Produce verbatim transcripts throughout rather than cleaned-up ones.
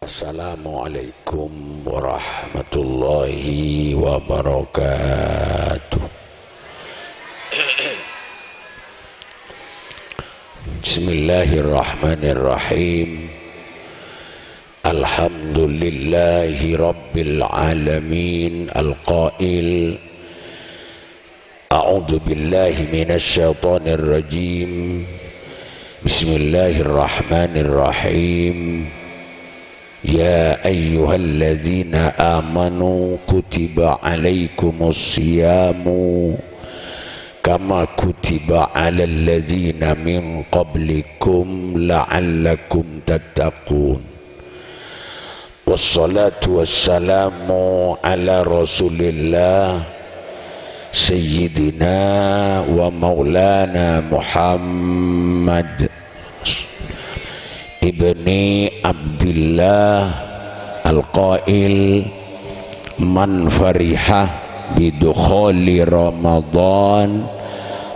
Assalamualaikum warahmatullahi wabarakatuh. Bismillahirrahmanirrahim. Alhamdulillahi rabbil alamin. Al-qail, a'udzu billahi minasy syaithanir rajim. Bismillahirrahmanirrahim. Ya ayyuhalladzina amanu kutiba alaikumus siyamu kama kutiba alal ladzina min qablikum la'allakum tattaqun. Wassalatu wassalamu ala Rasulillah, Sayyidina wa Maulana Muhammad ibni Abdillah, al-qail, "Man fariha bidukhuli Ramadan,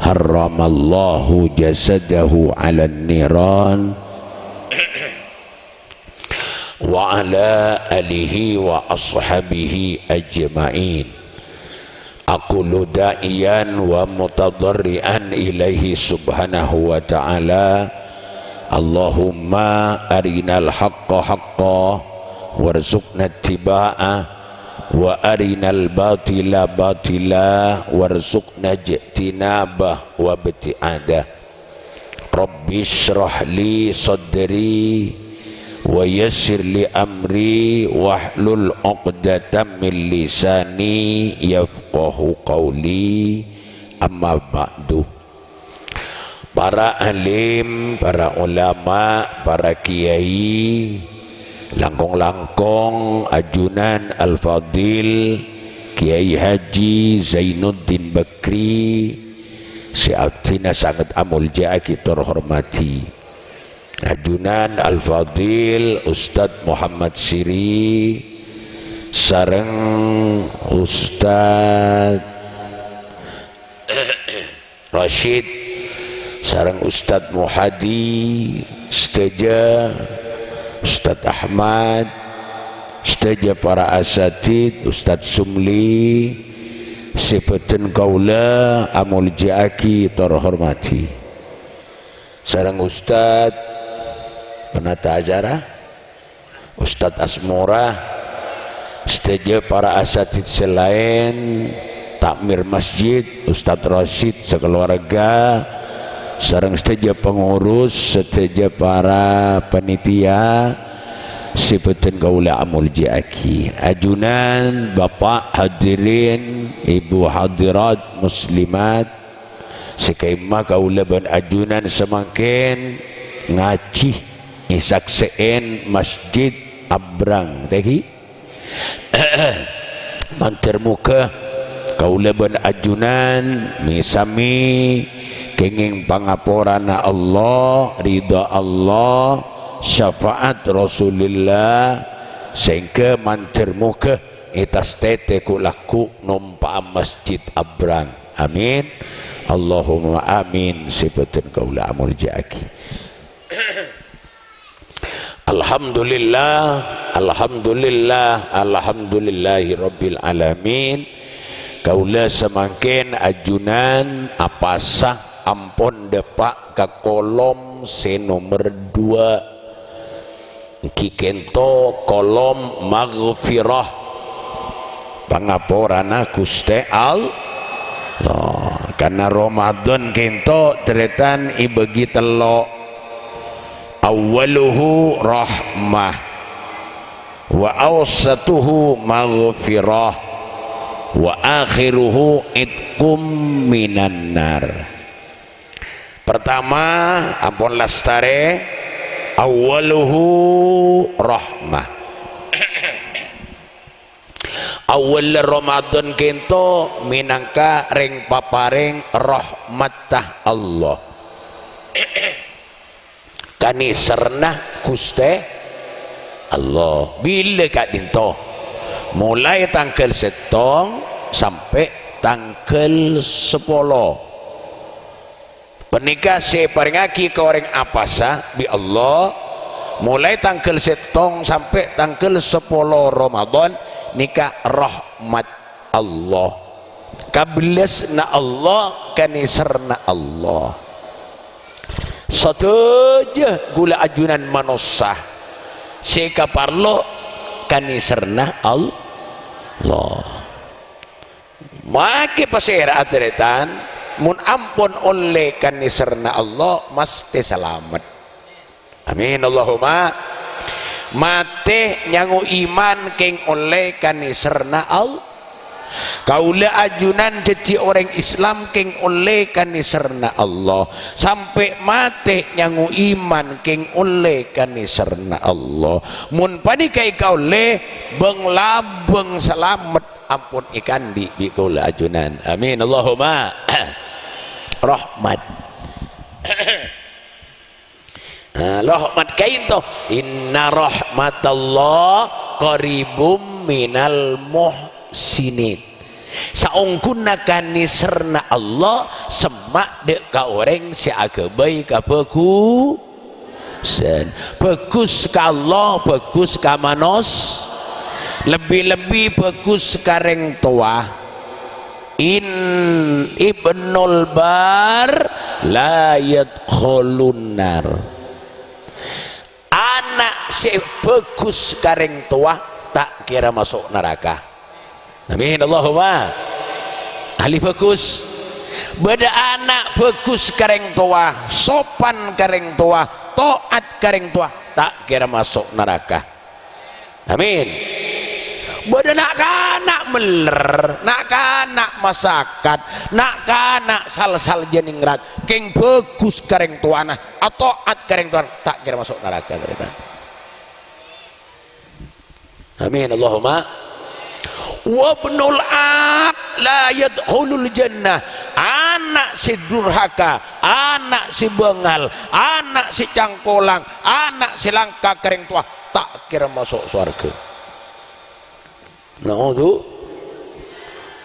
harramallahu jasadahu 'alan niran." Wa ala alihi wa ashabihi ajma'in. Aqulu da'iyan wa mutadharri'an ilaihi subhanahu wa ta'ala, Allahumma arinal haqqa haqqa warzuqna ittiba'a, wa arinal batila batila warzuqna ijtinaba wa ibti'ada. Rabbi shrah li sadri wa yassir li amri wahlul 'uqdatam min lisani yafqahu qawli. Amma ba'du. Para alim, para ulama, para kiai, langkong-langkong ajunan Al-Fadil Kiai Haji Zainuddin Bakri, sè abdhina sanget amolja'aghi tor hormadhi. Ajunan Al-Fadil Ustadz Muhammad Siri sareng Ustadz Rasyid, sareng Ustadz Muhadi, sadhâjâ, Ustadz Ahmad, sadhâjâ para asatidz, Ustadz Sumli, sè bhâdhân kaulâ amolja'aghi tor hormadhi. Sareng Ustadz penata acara, Ustadz Asmora, sadhâjâ para asatidz sè laèn, takmir masjid, Ustadz Rasyid sakalowarga, sareng sadhâjâ pengurus, sadhâjâ para panitia sè bhâdhân kaulâ amolja'aghi. Ajunan, Bapak, hadirin, Ibu hadirat muslimat, sè ka'imma kaulâ bân ajunan samangkèn ngajhi èsaksè'è masjid abrang, tèngghi. Mandhâr moghâ kaulâ bân ajunan mè-sami kèngèng pangaporana Allah, ridha Allah, syafaat Rasulillah, sehingga mandhâr moghâ ètastètè ghu'-lagghu' nompa'a masjid abrang. Amin. Allahumma amin. Sè bhâdhân kaulâ amolja'aghi. Alhamdulillah, alhamdulillah, alhamdulillahi rabbil alamin. Kaulâ samangkèn ajunan apasa ampon dâpa' ka kolom sè nomer dua. Èngghi kènto kolom maghfirah, pangaporana Ghustè Allah. Karna Ramadan kènto tarètan èbâgi tello'. Awwaluhu rahmah, wa awsatuhu maghfirah, wa akhiruhu itqum minan nar. Pertama, ampon lastarè, awwaluhu rahmah. Awwal Ramadan kènto mènangka rèng paparèng rahmatta Allah. Kanèserranna Ghustè Allah. Bilâ ka'dinto? Molaè tangghâl sèttong sampè' tangghâl sapolo. Panèka sè èparèngaghi ka orèng apasa bi' Allah, Molaè tangghâl sèttong sampè' tangghâl sapolo Ramadan nèka rahmat Allah. Kabellasna Allah, kanèserranna Allah. Sadhâjâ ghulâ ajunan manossa sè èkaparlo kanèserranna Allah. Makè pasèra, tarètan, mon ampon ollè kanèserranna Allah, mastè salamet. Amin, Allahumma. Matè nyango iman kèng ollè kanèserranna Allah. Kaulâ ajunan dhâddhi orèng Islam kèng ollè kanèserranna Allah. Sampè' matè nyango iman kèng ollè kanèserranna Allah. Mon panèka èkaollè, bâng-labâng salamet ampon èkaandi' bi' kaulâ ajunan. Amin, Allahumma. Rahmat. Ah, rahmat kaènto. "Inna rahmatallah qaribum minal muhsinin." Saongghuna kanèserranna Allah semma' dâ' ka orèng sè aghâbây kabhâghusân. Bhâghus ka Allah, bhâghus ka manos-, lebbi-lebbi bhâghus ka rèng towa. "In ibnul bar la yadkhulun nar." Ana' sè bhâghus ka rèng towa ta' kèra maso' naraka. Amin, Allahumma. Ahli bhâghus. Bâdâ ana' bhâghus ka rèng towa, sopan ka rèng towa, to'at ka rèng towa, ta' kèra maso' naraka. Amin. Bâdâ na'-kana' meller, na'-kana' masakat, na'-kana' sal-sal jânèng rat, kèng bhâghus ka rèng towana, ato'at ka rèng towana, ta' kèra maso' naraka, tarètan. Amin, Allahumma. "Wabnul aq la yadkhulul jannah." Ana' sè durhaka, ana' sè bângal, ana' sè cangkolang, ana' sè langka ka rèng towa, ta' kèra maso' sowarghâ. Naudzu.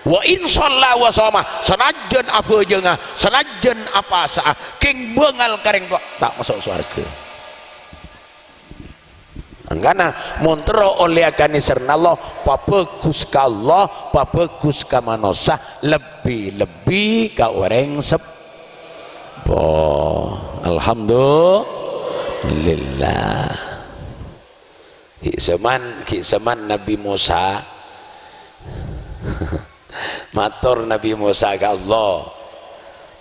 "Wa in shalla wa shoma." Sanajjân abhâjânga, sanajjân apasa'a, kèng bângal ka rèng towa, ta' maso' sowarghâ. Mangkana, mon terro ollè kanèserranna Allah, pabhâghus ka Allah, pabhâghus ka manossa, lebbi-lebbi ka orèng seppo. Alhamdulillah. Ghi' zaman, ghi' zaman Nabi Musa. Mator Nabi Musa ka Allah.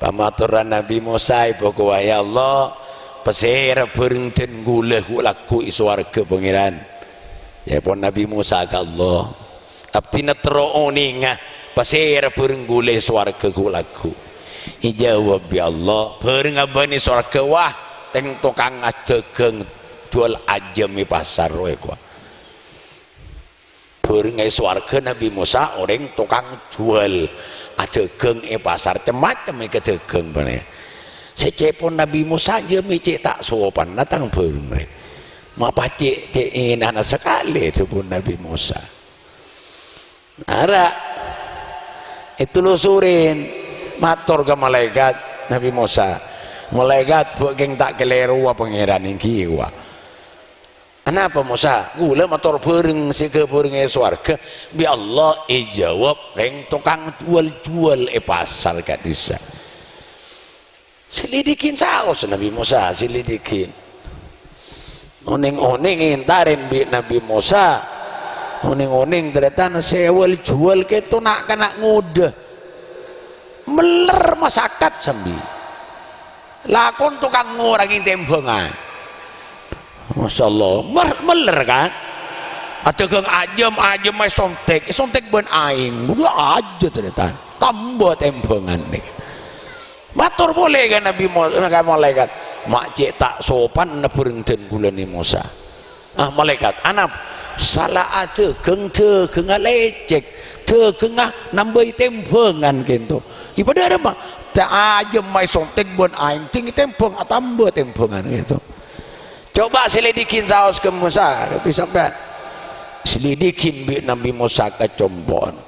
Pamatoran Nabi Musa èbâ kowa, "Ya Allah, pasèra bhâreng dân ghulâ ghu' lagghu' è sowarghâ, Pangèran?" Ca'èpon Nabi Musa ka Allah, "Abdhina terro onènga pasèra bhâreng ghulâ è sowarghâ ghu' lagghu'." Èjâwâb bi' Allah, "Bhâreng abâ'na è sowarghâ, wa, tèng tokang adhâghâng jhuwâl ajâm è pasar, rowa, kowa." Bhâreng è sowarghâ Nabi Musa orèng tokang jhuwâl, adhâghâng è pasar, cem-macem èkadhâghâng panèka. Sè ca'èpon Nabi Musa, "Iyâ, mè' cè' ta' sopanna tang bhâreng rè. Ma' pacè' cè' ènana sakalè," dhâbuna Nabi Musa. Ara' ètelusurin, mator ka malaèkat Nabi Musa, "Malaèkat, bâ' kèng ta' kalèrowa Pangèran ènggi, wa." "Anapa, Musa?" "Ghulâ mator bhâreng sè ghâbhâreng è sowarghâ bi' Allah èjâwâb rèng tokang jhuwâl-jhuwâl è pasar ka'dissa'." Selidikin saos Nabi Musa, selidikin. Onèng-onèng èntarèn bi' Nabi Musa. Onèng-onèng tarètan sè wâl-jhuwâl kèto na'-kana' ngodâ. Meller masakat sambi. Lakon tokang ngorangè tèmbhângan. Masya Allah, mer-, meller, kan? Adhâghâng ajâm, ajâm èsontek, èsontek bân aèng. Bâdâ ajâm tarètan. Tamba tèmbhângan nèka. Mator polè ka Nabi Mo-, ka malaèkat, "Ma' cè' ta' sopanna bhâreng dân ghulâ nè Musa." "Ah, malaèkat, anap?" "Sala adhâghâng, dhâghângnga lècèk, dhâghângnga nambâi tèmbhângan kènto." "È padâ arapa?" "Ta' ajâm maèsontek bân aèng, dhing tèmbhâng atamba tèmbhângan kènto." Coba selidikin saos ka Musa, bi' sampèyan. Selidikin bi' Nabi Musa ka compo'na.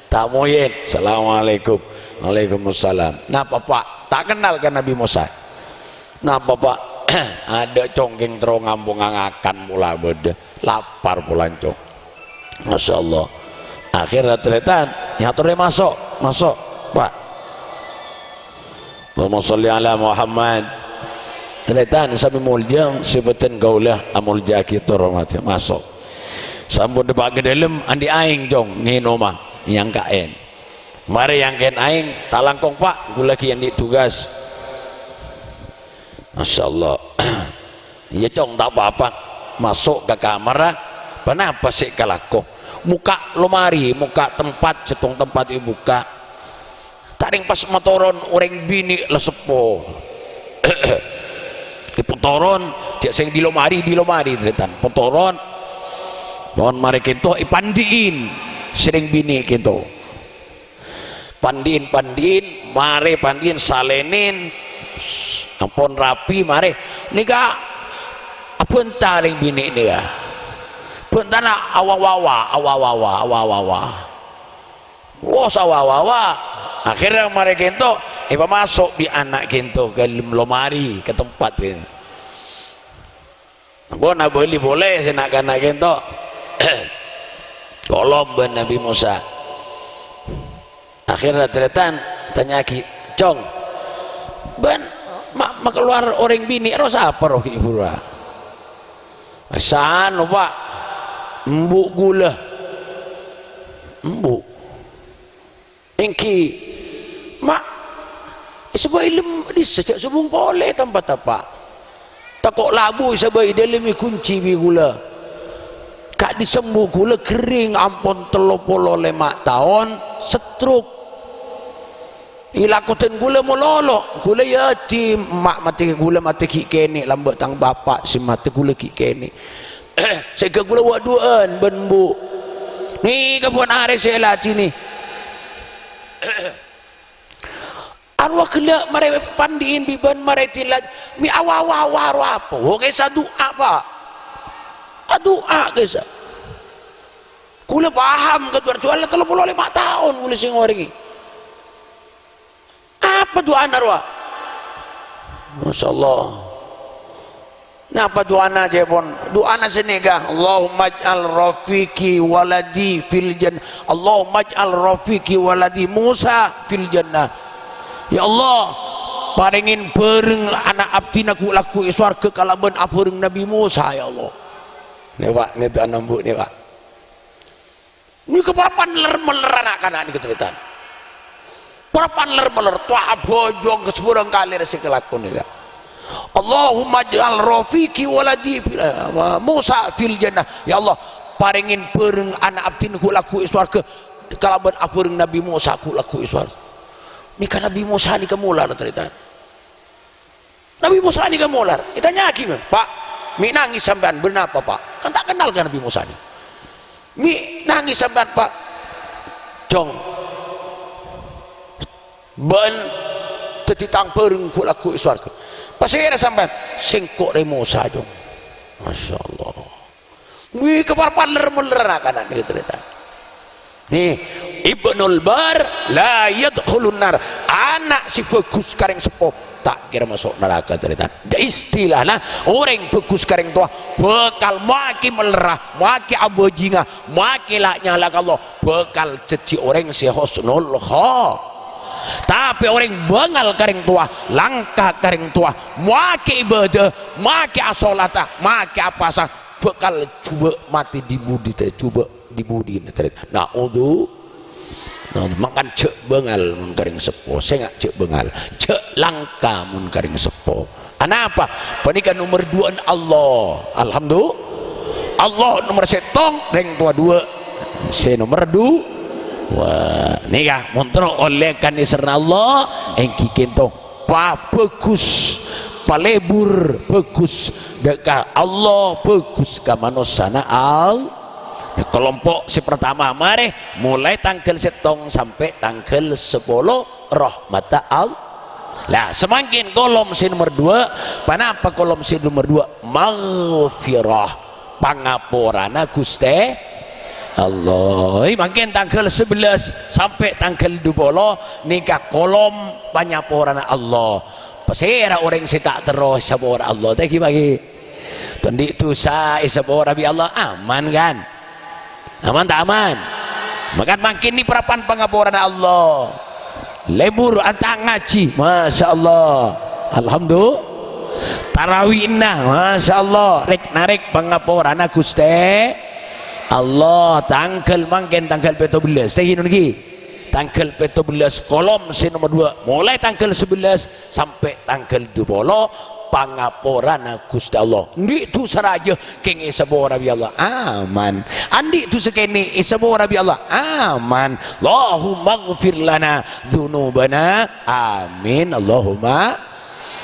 Tamoyin, "Assalamualaikum." "Waalaikumsalam." "Napa, Pa'?" Ta' kennal ka Nabi Musa. "Napa, Pa'?" Adâ' congkèng terro ngamponga ngakan pola bâdâ. Lapar pola, cong. Masya Allah. Akhirnya tarètan, nyatorè maso', maso', Pak. Allahumma sholli ala Muhammad. Tarètan sami molja, sè bhâdhân kaulâ amolja'aghi, tor maso'. Sampon dâpa' ka dâlem, andi' aèng, cong, ngènoma, nyangka'èn. Marè nyangka'èn aèng, ta' langkong, Pak, ghulâ ghi' andi' tugas. Masya Allah. Iyâ, cong, ta' pa-apa. Maso' ka kamarra, ponapa sè èkalako? Mokka' lomari, mokka' tempat, sèttong tempat èbukka'. Tarèng pas matoron orèng binè' la seppo. Èpatoron, jhâ' sèng di lomari, di lomari, tarètan. Patoron. Pon marè kento èpandi'in. Sè rèng binè' kento. Pandi'in, pandi'in, marè pandi'in, salènèn, ampon rapi, marè. Nèka abhânta rèng binè' nèka. Bhântana awa-wawa, awa-wawa, awa-wawa. Wos awa-wawa. Akhirnya marè kento, èpamaso' bi' ana' kento ka dâlem lomari, ka tempat kento. Ampon abâli polè sè na'-kana' kento. Kolom bân Nabi Musa. Akhirnya tarètan tanya'aghi, "Cong, bân ma-, makalowar orèng binè' rowa sapa rowa ghi' buru?" "Sanu, Pak, embu' ghulâ." "Embu'?" "Èngghi, ma', èsabâi lem-, dissa jhâ' sobung polè tempat apa? Tako' labu èsabâi dâlem èghunci bi' ghulâ. Ka'dissa embu' ghulâ ghering ampon tello polo lèma taon, stroke. Èlakodan ghulâ malolo, ghulâ yatim, emma' matè ghulâ matè ghi' kènè', lambâ' tang bapa' sè matè ghulâ ghi' kènè'." Sèngghâ ghulâ wa'-duwâ'ân bân embu'. Nèka pon arè sè èladhinè. Arowa ghellâ' marè pandi'in bi' bân marè dilaj, mè' awa-awa rowa apa? Wo, kèsa du'a, Pak. Adu'a kèsa. Ghulâ paham ka du'a, juwâl tello polo lèma taon ghulâ sè ngorèngè. Apa du'ana rowa? Masya Allah. Napa du'ana, jhâ' pon? Du'ana sè nèka, "Allahumma ij'al rafiqi waladi fil jannah. Allahumma ij'al rafiqi waladi Musa fil jannah." Ya Allah, parèngè bhâreng ana' abdhina ghu'-lagghu' è sowarghâ kalabân abhâreng Nabi Musa, ya Allah. Nè, Pak, nè du'ana embu' nè, Pak. Nèka para paneller-meller na'-kana' nèka, tarètan. Para paneller-meller, towa abhâjâng ka sabhârâng kalè sè èkalako nèka. "Allahumma ij'al rafiqi waladi fil, eh, Musa fil jannah." Ya Allah, parèngè bhâreng ana' abdhina ghu'-lagghu' è sowarghâ kalabân abhâreng Nabi Musa ghu'-lagghu' è sowarghâ. Nèka Nabi Musa nèka molar, tarètan. Nabi Musa nèka molar. Ètanya'aghi, "Pak, mè' nangès sampèyan, bârnapa, Pak?" Kan ta' kennal ka Nabi Musa nèka. "Mè' nangès sampèyan, Pak?" "Cong, bâ'na dhâddhi tang bhâreng ghu'-lagghu' è sowarghâ." "Pasèra sampèyan?" "Sèngko' rè Musa, Cong." Masya Allah. Wih, kepar paler-meler na'-kana' nèka, tarètan. Nè, ibnul bar la yadkhulun nar. Ana' sè bhâghus ka rèng seppo ta' kèra maso' naraka, tarètan. Istilana, orèng bhâghus ka rèng towa bhâkal makè mellerra, makè abhâjinga, makè la-nyala ka Allah, bhâkal dhâddhi orèng sè husnul kha-. Tapè orèng bângal ka rèng towa, langka ka rèng towa, makè ibadah, makè asolata, makè apasa, bhâkal jhubâ' matè di-budi, ta-, jhubâ' di-budina, tarètan. Na'udzu-, nah, mangkana jhâ' bângal mon ka rèng seppo, sènga' jhâ' bângal, jhâ' langka mon ka rèng seppo. Anapa? Panèka nomer duwâ'ân Allah. Alhamdu-, Allah nomer sèttong, rèng towa duwâ' sè nomer du-, wah, nèka, mon terro ollè kanèserra Allah, èngghi kènto. Pabhâghus, palebur bhâghus dâ' ka Allah, bhâghus ka manossana Allah. Kalompo' sè partama marè molaè tangghâl sèttong sampè' tangghâl sapolo, rahmatta Allah. Lah, samangkèn kolom sè nomer duwâ', panapa kolom sè nomer duwâ'? Maghfirah. Pangaporana Ghustè Allah. Mangkèn tangghâl sabellâs sampè' tangghâl dupolo nèka kolom panyaporana Allah. Pasèra orèng sè ta' terro èsapora Allah? Ta' ghi, Pa', ghi. Andi' dusa èsapora bi' Allah, aman, kan? Aman ta' aman? Mangkana mangkèn nè parappa'na pangaporana Allah. Lebur antang ngajhi, masya Allah. Alhamdulillah. Tarawihna, masya Allah. Rèk-narèk pangaporana Ghustè Allah. Tangghâl mangkèn tangghâl pètto bellâs. Sè ghi' nèka. Tangghâl pètto bellâs kolom sè nomer duwâ'. Molaè tangghâl sabellâs sampè' tangghâl duwâ polo, pangaporana Ghustè Allah. Andi' dusa rajâ kèng èsapora bi' Allah? Aman. Andi' dusa kènè' èsapora bi' Allah? Aman. Allahummaghfir lana dzunubana. Amin. Allahumma.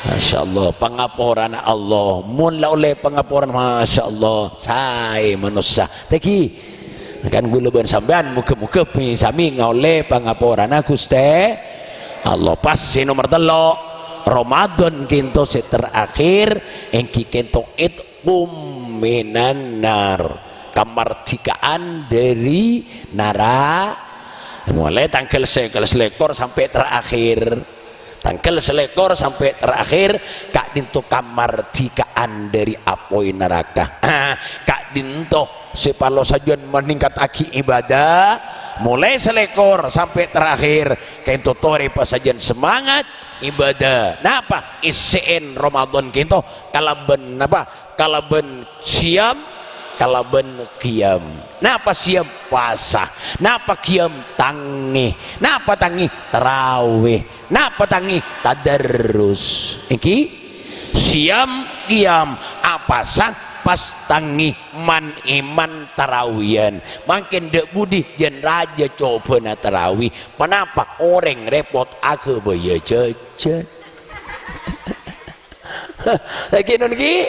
Masya Allah, pangaporana Allah. Mon la ollè pangaporana, masya Allah, saè manossa. Ta' ghi. Kan kaulâ bân sampèyan, moghâ-moghâ bi-, sami ngaollè pangaporana Ghustè Allah. Pas sè nomer tello', Ramadan kènto sè terakhir, èngghi kènto itqum minan nar, kamardhikaan dâri nara-, molaè tangghâl sèkel salèkor sampè' terakhir. Tangghâl salèkor sampè' terakhir, ka'dinto kamardhikaan dâri apoy naraka. Ka'dinto sè parlo sajân maningkattaghi ibadah, molaè salèkor sampè' terakhir, ka'dinto torè pasajân semangat ibadah. Napa? Èssè'è Ramadan ka'dinto kalabân napa? Kalabân siyam, kalabân qiyam. Napa siyam? Pasa. Napa qiyam? Tangè. Napa tangè? Tarawih. Napa tangè? Tadarrus. Èngghi? Siyam, qiyam, apasa, pas tangè, man-, èman tarawihan. Mangkèn dâ' budi jân rajâ cobâna tarawih. Ponapa? Orèng rèpot aghâbâyâ jhâjhân. Lagi non ghi,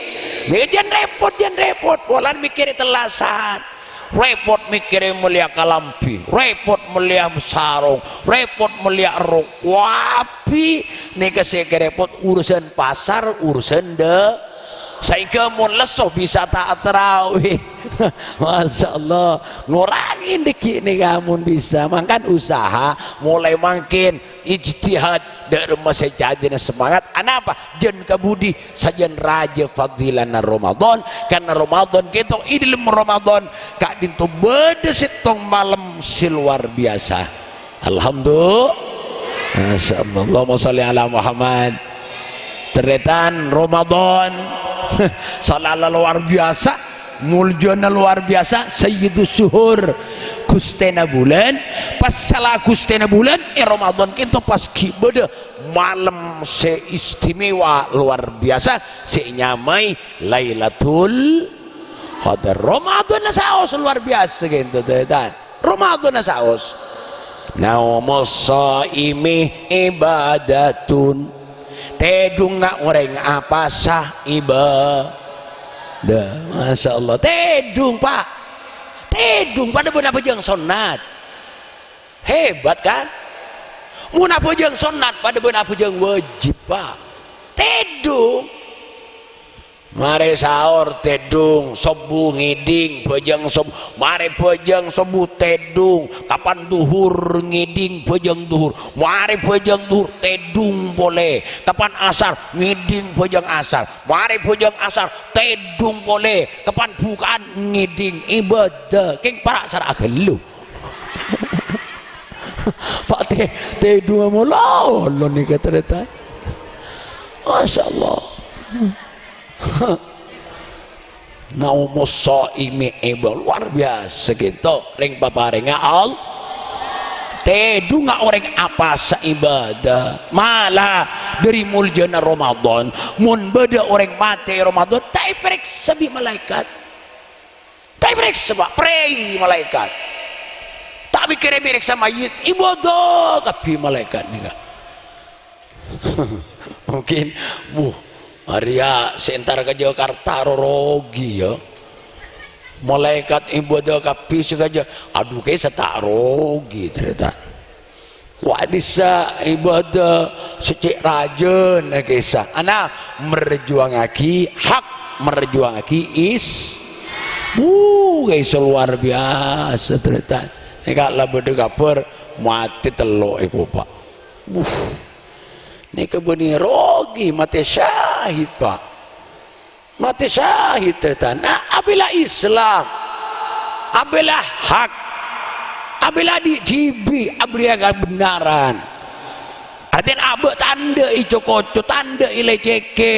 nèka jân rèpot, jân rèpot. Polana mèkkèrè tellasan. Rèpot mèkkèrè mellèya kalambhi, rèpot mellèya sarong, rèpot mellèya ro-, kabhi. Nèka sè èkarèpot urusan pasar, urusan dâ-, saèngghâ mon lesso bisa ta' tarawih. Masya Allah, ngorangè dâggi' nèka mon bisa. Mangkana usaha molaè mangkèn. Ijtihad, dâ' remma sè cajâna semangat. Anapa? Jân kabudi, sajân rajâ fadilana Ramadan. Karna Ramadan kèto, è dâlem Ramadan, ka'dinto bâdâ sèttong malem sè lowar biyasa. Alhamdulillah. Masya Allah. Allahumma sholli ala Muhammad. Tarètan Ramadan. Salala lowar biyasa. Moljâna lowar biyasa, Sayyidus Syuhur, Ghustèna bulân. Pas sala Ghustèna bulân, è Ramadan kèto pas ghi' bâdâ malem sè istimewa lowar biyasa, sè ènyamaè Lailatul Qadar. Ramadanna saos lowar biyasa kèto, tarètan. Ramadanna saos. Naumus shaimi ibadatun. Tèdungnga orèng apasa ibadah. Masya Allah. Tèdung, Pa'. Tèdung padâ bân abhâjâng sonnat. Hebat, kan? Mon abhâjâng sonnat padâ bân abhâjâng wajib, Pa'. Tèdung. Marè saor tèdung, sobbhu ngèdhing bhâjâng sob-, marè bhâjâng sobbhu tèdung, kapan dhuhur ngèdhing bhâjâng dhuhur, marè bhâjâng dhuhur tèdung polè, kapan asar ngèdhing bhâjâng asar, marè bhâjâng asar tèdung polè, kapan buka'an ngèdhing, ibadah, kèng para' sara ghâllu. Pa' tè-, tèdungnga mololo nèka tarètan. Masya Allah. Naumus shaimi iba-, luar biasa kèto rèng paparèngnga Allah. Tèdungnga orèng apasa ibadah. Mala dâri moljâna Ramadan, mon bâdâ orèng matè Ramadan, ta' èparèksa bi' malaèkat. Ta' èparèksa, Pa', prèi malaèkat. Ta' mèkkèrè mèrèksa mayyit, ibadah kabbhi malaèkat nèka. Mungkin, wuh, arèya sè entar ka Jakarta ro-, rogi, ya. Malaèkat ibadah kabbhi sè ka Ja-, adu, kèsa ta' rogi, tarètan. Ka'dissa' ibadah sè cè' rajâna kèsa. Ana, merjuangaghi hak, merjuangaghi is-, wuh, kèsa luar biasa, tarètan. Nèka la bâdâ kabhâr, matè tello' è Kopa. Wuh. Nèka bânnè rogi, matè syahid, Pa'. Matè syahid, tarètan. Nah, abhilâ Islam, abhilâ hak, abhilâ dhi' dhibi', abhilâ kabhendherrân. Artèna abâ' ta' endâ' èco-koco, ta' endâ' èlècèghè.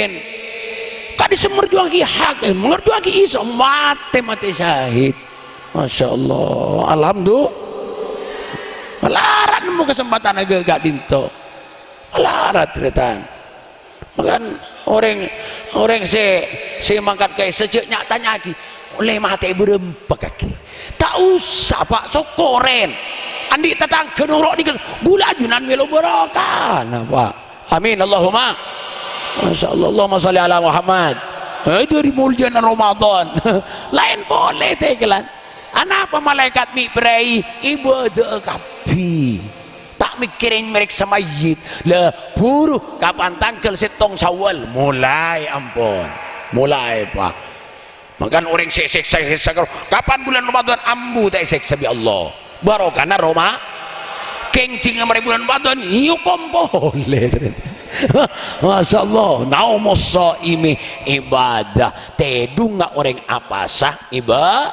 Kadhi sè merjuwangaghi hak, merjuwangaghi Islam, matè, matè syahid. Masya Allah, alhamdulillah. Malarat nemmo kasempadhân aghâ' ka'dinto. Malarat, tarètan. Mangkana orèng, orèng sè, sè mangkat ka Esa jhâ' nya-, tanya'aghi, "Ollè matè bârâmpa kakè?" Ta' osa, Pa', sokkorè. Andi' tatangghâ noro' nèka, ghulâ ajunan mèlo barokana, Pa'. Amin, Allahumma. Masya Allah, Allahumma shalli ala Muhammad. Eh, dhâri moljâna Ramadan. Laèn polè tèghellân. Anapa malaèkat mè' bârâi? Ibâdâ'â kabbhi. Ta' mèkkèrè mèrèksa mayyit. La, buru kapan tangghâl sèttong Syawal? Molaè, ampon. Molaè, Pa'. Mangkana orèng sè èsèksa, èsèksa karo, kapan bulân Ramadan ambu ta' èsèksa bi' Allah? Barokana Roma-, kèng dinga marè bulân Ramadan, èokom polè. Masya Allah, naumus shaimi ibadah. Tèdungnga orèng apasa iba-,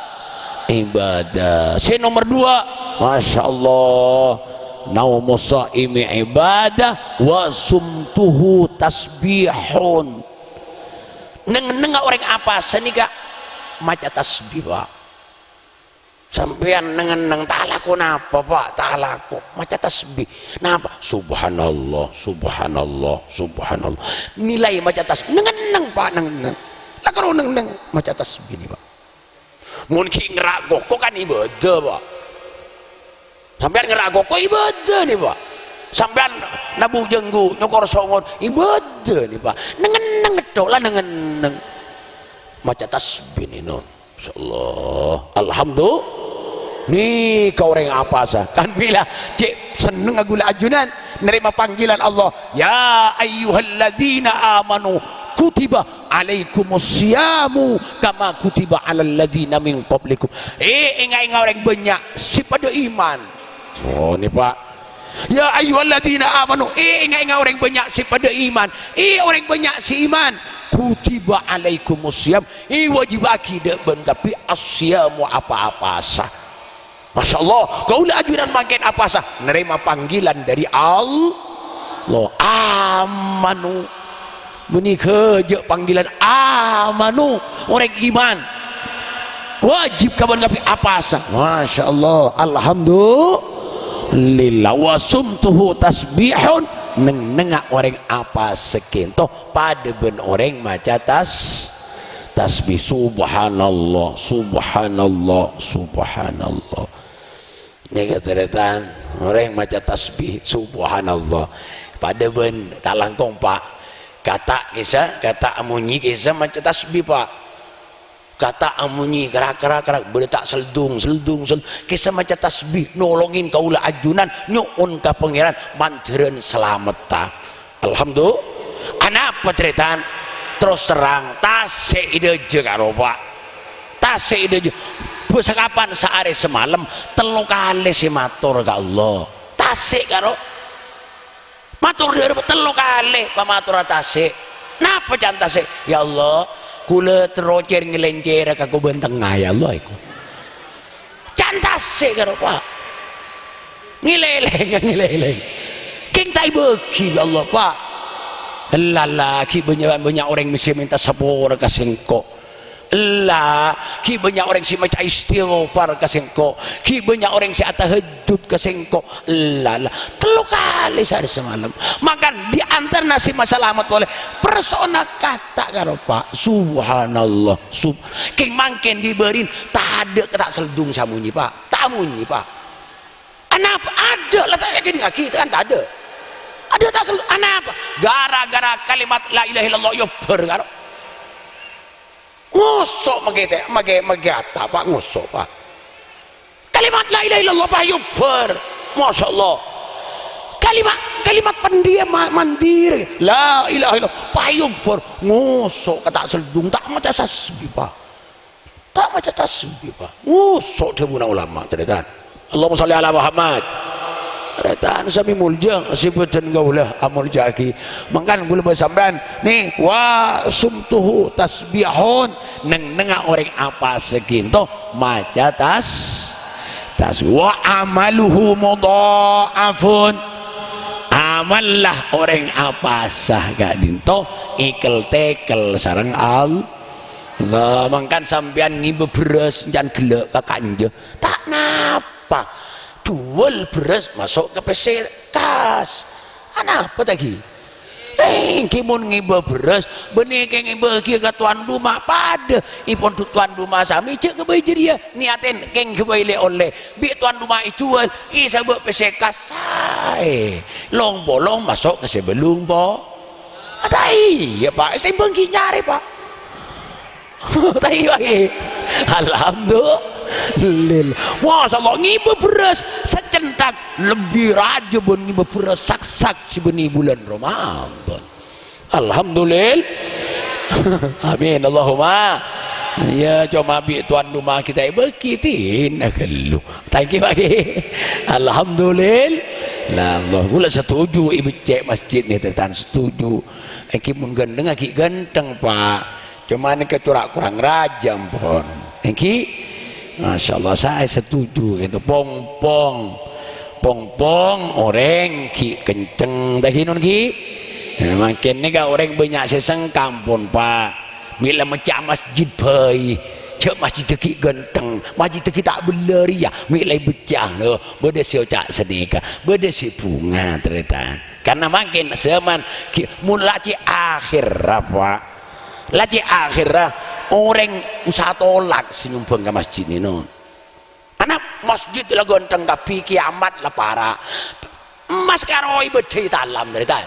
ibadah. Sè nomer duwâ', Masya Allah, naumus shaimi ibadah, wa sumtuhu tasbihun. Neng-ennengnga orèng apasa nèka maca tasbih, Pa'. Sampèyan neng-enneng, ta' alako napa, Pa', ta' alako. Maca tasbih. Napa? Subhanallah, subhanallah, subhanallah. Nilai maca tasbih. Neng-enneng, Pa', neng-enneng. La karo neng-enneng maca tasbih nè, Pa'. Mon ghi' ngerra' koko kan ibadah, Pa'. Sampèyan ngerra' koko ibadah nè, Pa'. Sampèyan nabu jhânggu, nyokor songot, ibadah nè, Pa'. Neng-enneng tok, la neng-enneng. Maca tasbih nè, non. Masya Allah. Alhamdulillah. Nèka orèng apasa. Kan bilâ cè' sennengnga ghulâ ajunan narèma panggilan Allah. "Ya ayyuhalladzina amanu kutiba alaikumus siyamu kama kutiba alal ladzina min qablikum." Eh, ènga'-ènga' orèng bânnya' sè padâ iman. Oh, nè, Pa'. "Ya ayyuhalladzina amanu," eh, ènga'-ènga' orèng bânnya' sè padâ iman. Eh, orèng bânnya' sè iman. "Kutiba alaikumus siyam," èwâjibhâghi dâ' bân kabbhi as-siyamu apa-apasa. Masya Allah, kaulâ ajunan mangkèn apasa? Narèma panggilan dâri Allah. Amanu. Bânnè ghâjâ' panggilan amanu, orèng iman. Wâjib ka bân kabbhi apasa. Masya Allah, alhamdulillah. Wa sumtuhu tasbihun, neng-ennengnga orèng apasa kènto padâ bân orèng maca tas-, tasbih. Subhanallah, subhanallah, subhanallah. Nèka tarètan, orèng maca tasbih, subhanallah. Padâ bân ta' langkong, Pa'. Kata' kèsa, kata' amonyè kèsa maca tasbih, Pa'. Kata' amonyè, krak, krak, krak, bâdâ ta' seldung, seldung, sel-, kèsa maca tasbih, nolongin kaulâ ajunan, nyo'on ka Pangèran, mandhârân salametta. Alhamdulillah. Anapa, tarètan? Terros terrang, tasè' è dâjâ karo, Pa'. Tasè' è dâjâ. Bâ-, sakapan saarè samalem, tello kalè sè mator ka Allah. Tasè' karo. Mator dâ' arep tello kalè pamatorra tasè'. Napa can tasè'? "Ya Allah, kaulâ terro cèr-ngèlèng cèra ka Kobân Tengnga, ya Allah," èko. Can tasè' karo, Pa'. Ngèlèlèng, ngèlèlèng. Kèng ta' èbâghi, ya Allah, Pa'. Ella, ella, ghi' bânnya', bânnya' orèng sè mènta sapora ka sèngko'. Ella, ghi' bânnya' orèng sè maca istighfar ka sèngko'. Ghi' bânnya' orèng sè atahajjud ka sèngko'. Ella, ella. Tello kalè saarè samalem. Mangkana di antarana sè masalamet polè, parso'na kata' karo, Pa'. Subhanallah. Sub-, kèng mangkèn dibârin, tadâ' kata' seldung sè amonyè, Pa'. Ta' amonyè, Pa'. Anapa? Adâ' la ta' èkèdingngaghi, kan tadâ'. Adâ' ta' sel-, anapa? Gara-gara kalimat la ilaha illallah èobbhâr karo. Ngoso' makè te-, makè, makè ata, Pa', ngoso', Pa'. Kalimat la ilaha illallah, Pa', èobbhâr. Masya Allah. Kalimat, kalimat pendiam ma-, mandiri. La ilaha illallah, Pa', èobbhâr. Ngoso' ka ta' seldung, ta' maca tasbih, Pa'. Ta' maca tasbih, Pa'. Ngoso' dhâbuna ulama, tarètan. Allahumma shalli ala Muhammad. Tarètan sami molja, sè bâdhân kaulâ amolja'aghi. Mangkana kaulâ bâ' sampèyan, nè, wa sumtuhu tasbihun, neng-nèngnga orèng apasa ka'dinto maca tas-, tas-, wa amaluhu mudha'afun. Amalla orèng apasa ka'dinto èkel-tèkel sareng Allah. Mangkana sampèyan ngibâ bherrâs, can ghellâ' ka kanja. Ta' napa. Juwâl bherrâs maso' ka pèssè kas. Anapa ta' ghi? Èngghi mon ngibâ bherrâs, bânnè kèng èbâghi ka towan roma padâ. Èpon du-, towan roma samè jhâ' ghâbây jârèya. Niyatè kèng ghâbây lè-ollè. Bi' towan roma èjuwâl, èsabâ' pèssè kas saè. Long-polong maso' ka sè bâllu' po-, ta' iyâ, Pa'. Èsèmbhâng ghi' nyarè, Pa'. Ta' iyâ, Pa'. Alhamdulillah. Masyaallah, ngibâ bherrâs sacènthak lebbi rajâ bân ngibâ bherrâs sak-sak sè bânnè bulân Ramadan. Alhamdulillah. Amin. Allahumma. Iyâ, coma bi' towan roma kita èbâghi, dina ghâllu. Thank you, Pak Kiai. Alhamdulillah. Nah, Allah, kaulâ setuju, èbheccè' masjid nè, tarètan setuju. Èngghi mon ghântengnga ghi' ghântheng, Pak. Coma nèka cora' korang rajâ, ampon. Èngghi? Masyaallah, saè setuju, gitu. Pong-pong. Pong-pong, orèng ghi' kencèng, ta' ghi non, ghi? Nah, mangkèn nèka orèng bânnya' sè sengka, ampon, Pak. Mè' la mecca masjid bhâi. Jhâ' masjidda ghi' ghântheng, masjidda ghi' ta' bellâ rèya, mè' la èbecca, lho. Bâdâ sè oca' sanèka, bâdâ sè bhunga, tarètan. Karna mangkèn zaman ghi-, mon la cè' akhèrra, Pak. La cè' akhèrra, orèng usaha tolak sè nyombhâng ka masjid nè, non. Ana' masjid la ghântheng kabbhi, kiamat la para'. Emmas karo èbâddhâi talam, tarètan.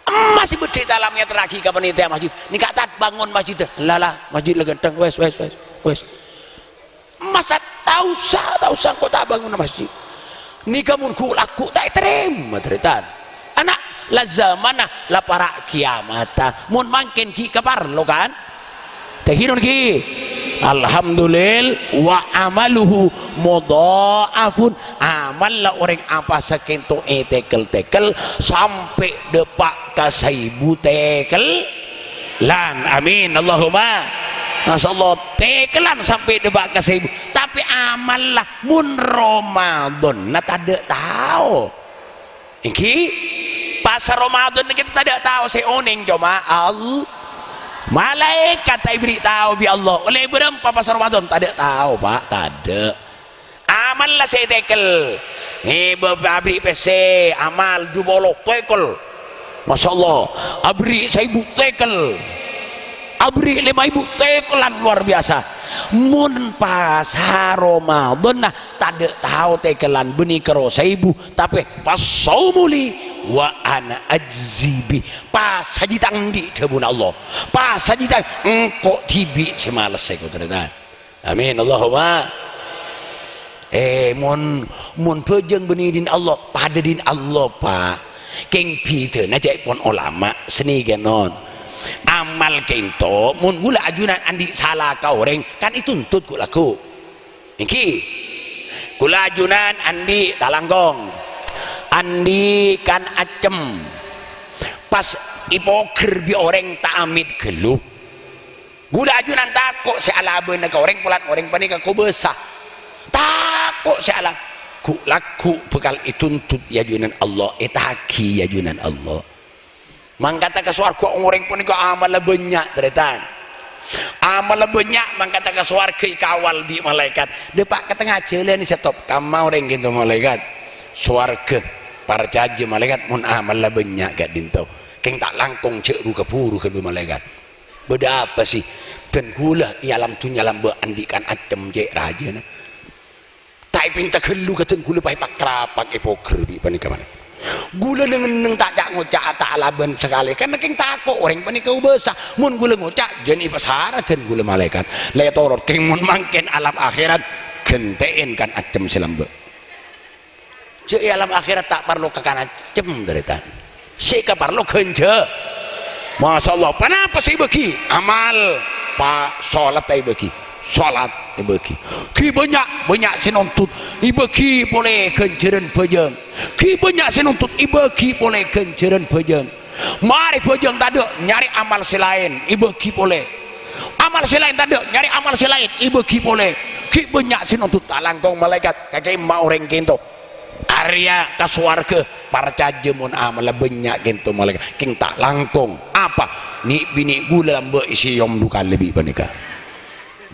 Emmas èbâddhâi talam, èyaterraghi ka panitia masjid. Nèka, Tad, bangun masjid. La, la, masjid la ghântheng. Wes, wes, wes, wes. Emmas, Tad, ta' osa, ta' osa, engko' ta' bangun masjid. Nèka mon ghu-, lagghu' ta' ètarèma, tarètan. Ana', la zamanna la para' kiamatta. Mon mangkèn ghi' kaparlo, kan? Tahinon ghi. Alhamdulillah, wa amaluhu mudha'afun. Amalla orèng apasa kento ètekel-tekel sampè' dâpa' ka saèbu tekellan. Amin. Allahumma. Masyaallah, tekellan sampè' dâpa' ka saèbu. Tapè amalla mon Ramadan, na tadâ' tao. Èngghi, pasa Ramadan nèka tadâ' tao sè onèng, coma All-, malaèkat ta' èberri' tao bi' Allah. Ollè bârâmpa pasa Ramadan? Tadâ' tao, Pak, tadâ'. Amalla sè ètekel. È, bâ-, aberri' pèssè, amal du polo, tekel. Masyaallah, aberri' saèbu tekel. Aberri' lèma èbu tekellan, luar biasa. Mon pasa Ramadan, na, tadâ' tao tekellan bânnè karo saèbu, tapè, "Fasaumu li wa ana ajzi bih." Pasa jiyâ tang andi', dhâbuna Allah. Pasa jiyâ tang, engko' dhibi' sè malès, engko', tarètan. Amin. Allahumma. Eh, mon, mon bhâjâng bânnè dhin Allah, padâ dhin Allah, Pak. Kèng bhidhâna ca'èpon olama, sanèka non. Amal kento, mon ghulâ ajunan andi' sala ka orèng, kan ètuntut ghu-, lagghu'. Èngghi, ghulâ ajunan andi' talangkong, andi' kan accem, pas èpogher bi' orèng ta' amèt ghâllu. Ghulâ ajunan tako' sè alabâna ka orèng polana orèng panèka kobâsa. Tako' sè ala-, ghu-, lagghu' bhâkal ètuntut è ajunan Allah, ètagi è ajunan Allah. Mangkata ka sowarghâ orèng panèka amalla bânnya', tarètan. Amalla bânnya', mangkata ka sowarghâ èkawal bi' malaèkat. Dâpa' ka tengnga jhâlân, sèttop kamma orèng kento malaèkat. Sowarghâ, parcajâ malaèkat, mon amalla bânnya' ka'dinto. Kèng ta' langkong jhâ' ru-kabhuru ghâllu malaèkat. Bâdâ apa sih? Dân ghulâ è alam dhunnya lambâ' andi' kan accem cè' rajâna. Ta' èpènta ghâllu ka dân ghulâ, pas èpak-rapak, èpogher bi' panèka, Pak. Ghulâ neng-enneng ta' ca'-ngoca', ta' alabân sakalè. Karna kèng tako' orèng panèka kobâsa. Mon ghulâ ngoca', jhân èpasara dân ghulâ malaèkat. La ètorot, kèng mon mangkèn alam akhèrat, ghântè'è kan accem sè lambâ'. Jhâ' è alam akhèrat ta' parlo ka kan accem, tarètan. Sè èkaparlo ghânjhâ-. Masyaallah, ponapa sè èbâgi? Amal, Pak, salat ta' èbâgi. Salat èbâgi. Ghi' bânnya', bânnya' sè nontut, èbâgi polè ghânjhârân bhâjâng. Ghi' bânnya' sè nontut, èbâgi polè ghânjhârân bhâjâng. Marè bhâjâng tadâ', nyarè amal sè laèn, èbâgi polè. Amal sè laèn tadâ', nyarè amal sè laèn, èbâgi polè. Ghi' bânnya' sè nontut, ta' langkong malaèkat, kakè ma' orèng kènto. Arèya ka sowarghâ, parcajâ mon amalla bânnya' kènto malaèkat, kèng ta' langkong. Apa? Nè'-binè' ghulâ lambâ' èsèyom du kalè bi' panèka.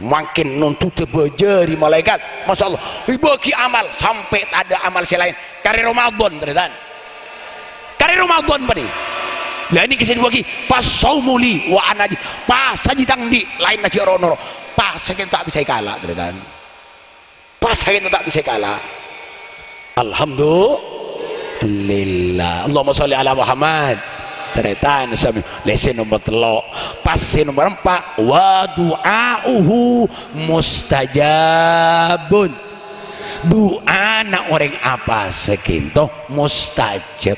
Mangkèn nontotta bâjâri malaèkat. Masya Allah, èbâgi amal sampè' tadâ' amal sè laèn. Karè Ramadan, tarètan. Karè Ramadan panè. Lah, nèka sè èbâgi, "Fasaumu li wa ana ajzi." Pasa jiyâ tang andi', laènna jiyâ ro-noro. Pasa kènto ta' bisa èkala', tarètan. Pasa kènto ta' bisa èkala'. Alhamdulillah. Allahumma sholli ala Muhammad. Tarètan sami. Lèsè nomer tello'. Pas sè nomer empa'. "Wa du'a'uhu mustajabun." Du'âna orèng apasa kènto mustajab.